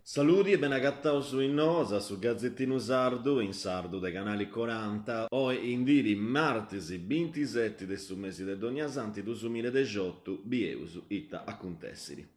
Saludi e benagataus in Noas, su gazetinu sardu in sardu de Canali Coranta. Oi in diri martis bintiseti de su mesi de Donniasanti dusumiladexiotu, bieus ita acuntessiri.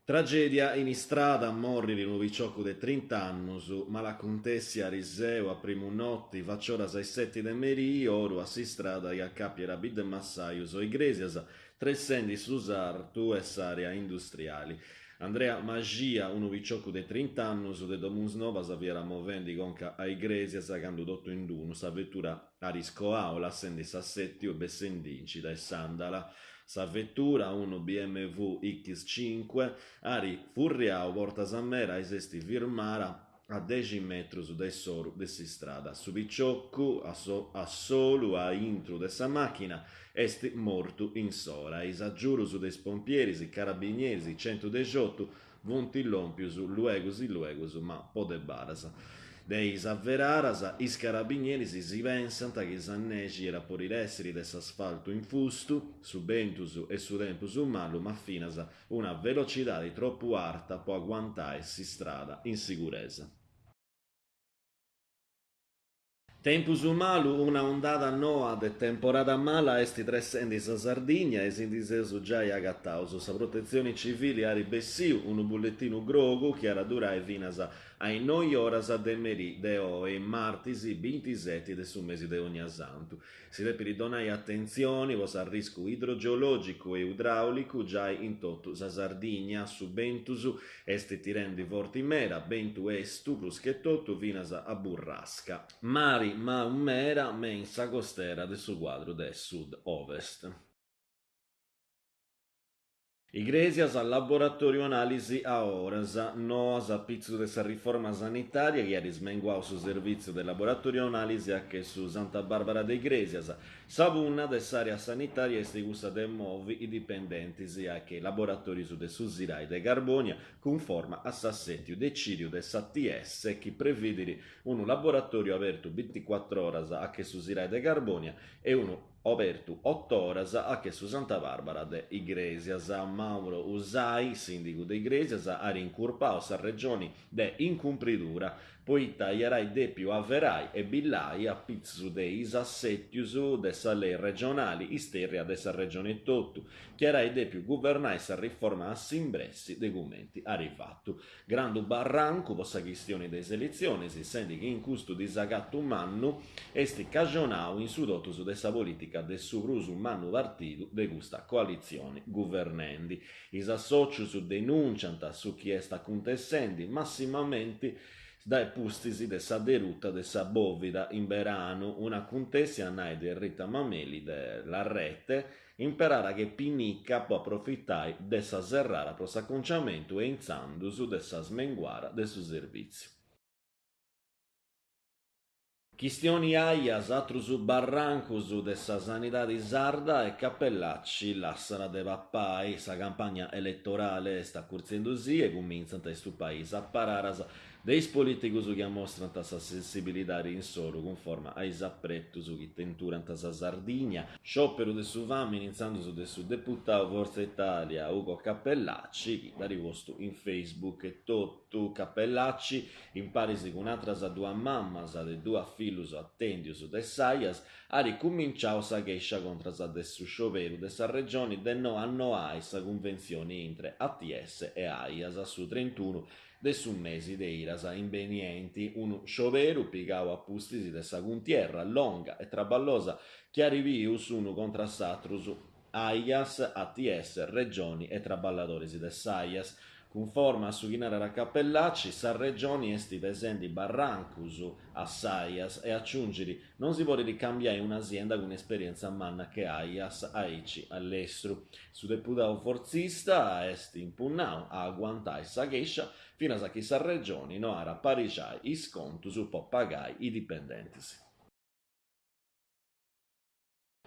Tragedia in istrada, morriri unu piciocu de trint'annus, mal'acuntessia ariseu a primu noti, facioras a is seti de merì, oru a s'istrada chi acapiat Biddemassajus a Igresias, tressendi su sartu e s'area industriali. Andrea Maxia, unu piciocu de trint'annus de Domusnovas fiat movendi conca a Igresias candu totu in d'unu sa vetura at iscoau lassendi s'assetiu e bessendinci dae s'andala. Sa vetura, unu BMW X5, at furriau bortas mera e s'est firmara a dexi metrus dae s'oru de s'istrada. Su piciocu, a solu a intru de sa màchina, est mortu in s'ora. Is agiurus de is pompieris, carabinieris, centudexiotu, funt lòmpius luegus luegus ma po de badas. De is averaras, is carabinieris si pensant chi sa nexi iat a podiri èssiri de s'asfaltu infustu, su bentus e su tempus malu ma finas una velocidadi tropu arta po aguantai s'istrada in siguresa. Tempus malu, una undada noa de temporada mala est tressendi sa Sardigna e si ndi seus giai agataus. Sa Protetzioni Civili at bessiu unu bulletinu grogu chi at a durai finas a is noi oras de merì de oi, martis bintiseti de su mesi de Onniasantu. Si depit donai atentzioni po s'arriscu idrogeològicu e idràulicu giai in totu sa Sardigna. Su bentus est tirendi forti mera, bentu estu prus che totu finas a burrasca. Mari mau mera me in sa costera de su cuadru de sud-ovest. Igrèsias, laboratòriu anàlisi a oras. Noas a pitzus de sa riforma sanitària chi at smenguau su servìtziu de laboratòriu anàlisi a che su Santa Barbara de Igrèsias. Sa punna de s'àrea sanitària est cussa de movi is dipendentis a che laboratòrius de su Sirai de Carbònia cunforma a s'assètiu decìdiu de s'ATS chi previdit unu laboratòriu abertu binticuatr'oras a che su Sirai de Carbònia e unu obertu ot'oras a che su Santa Barbara de Igrèsias. Mauro Usai, sìndigu de Igrèsias, at incurpau sa Regioni de incumpridura, poita iat ai dèpiu averai e billai a pitzus de is assètius de sa lei regionali istèrria de sa Regioni etotu, chi at ai dèpiu guvernai sa riforma a s'imbressi de cumenti at fatu. Grandu barrancu po sa chistioni de is eletzionis, sendi chi in custu disacatu mannu est cajonau in su totus de sa polìtica de su prus mannu partidu de custa coalitzioni guvernendi. Is assòcius denunciant su chi est acuntessendi, massimamenti dae pustis de sa deruta de sa bòvida in beranu, un'acuntèssia a nai de Rita Mameli de La Rete, imperada che pinnica po aprofitai de sa serrada pro s'aconciamentu e intzandus de sa smenguada de su servìtziu. Chistioni Aias, atrus barrancus de sa sanidadi sarda e Cappellacci lassat de papai. Sa campagna eletorale est acurtziendusì e cumintzant a istupai is apararas de is polìticus chi amostrant sa sensibilidadi insoru cunforma a is apretus chi tenturant sa Sardigna. Sciòperu de su fàmini intzandus de su deputau Forza Italia Ugo Cappellacci chi dd'at postu in Facebook etotu. Cappellacci, in paris cun atras duas mammas de duas fillus atèndius de s'Aias, at cuminciau sa chèscia contras de su scioberu de sa Regioni de no annoai sa cunventzioni intre ATS e Aias a su trintunu de su mesi de Idas imbenienti, unu scioberu pigau a pustis de sa cuntierra longa e traballosa chi at biu s'unu contra a s'atrus, Aias, ATS, Regioni e traballadoris de s'Aias. Cunforma a su chi narat Cappellacci, sa Regioni est pesendi barrancus a s'Aias e aciungit Non si podit cambiai una sienda cun esperièntzia manna che Aias aici a lestru. Su deputau fortzista est impunnau a aguantai sa chèscia finas a chi sa Regioni no at a aparixai is contus po pagai is dipendentis.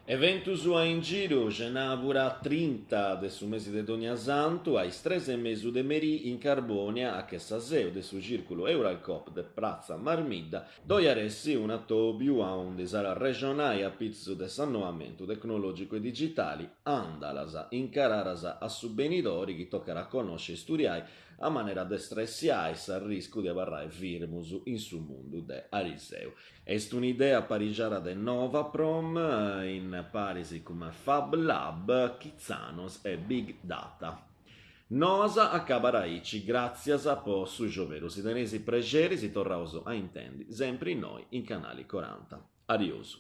Eventus a ingiru, cenàbura trinta de su mesi de Donniasantu, a is tres e mesu de merì in Carbònia, a che sa seu de su Cìrculu Euralcoop de Pratza Marmidda, ddoi at essi un'atòbiu aundi s'at a arrexonai a pitzus de s'annoamentu tecnològicu e digitali, àndalas incaradas a su benidori chi tocat a connosci e studiai a manera de stresiai s'arriscu de abarrai firmus in su mundu de ariseu. Est un'idea aparixada de Novaprom in paris cun Fab Lab, Kitzanos e Big Data. Noas acabat aici, gràtzias po su scioberu, si teneis prexeri si torraus a intendi sempri innoi in Canali Coranta. Adiosu.